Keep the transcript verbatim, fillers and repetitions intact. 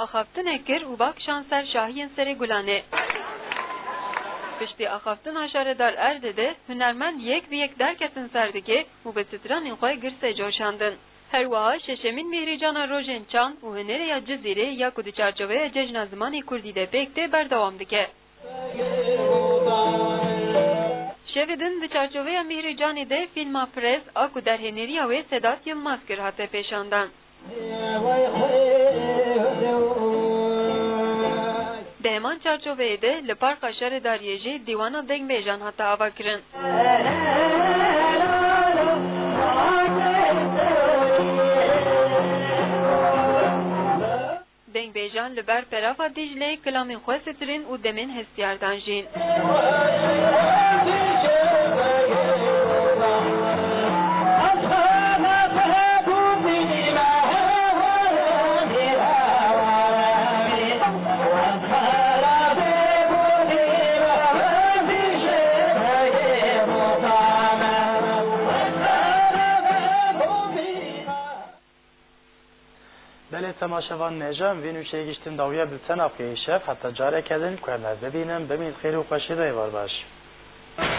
Axaftinek kir û va kişand ser şahiyên serê gulanê. Piştî axaftina şaredar erdê de hunermend yek bi yek derketin serdikê û bi stranên xwe girsê coşandin. Her wiha şeşemîn Mîhrîcana Rojên Çand û Hunerê ya Cizîrê ya ku di çarçoveya Cejna Zimanê Kurdî de pêk tê berdewam dike. Şevê din di çarçoveya Mîhrîcanê de fîlma Prez a ku derhêneriya wê Sedat Yilmaz kir hate pêşandan. Di heman çarçoveyê de li Parka Şaredariyê jî dîwana dengbêjan hate avakirin. Dengbêjan li ber perava Dîcleyê kilamên xwe sitirîn û demên hestiyar dan jîn. Belê temaşevan, nêja em vê nûçeyê giştin dawiya biltena xwe yê şev, heta careke din ku em hev bibînin, bimîn xêr û xweşî de êvar baş.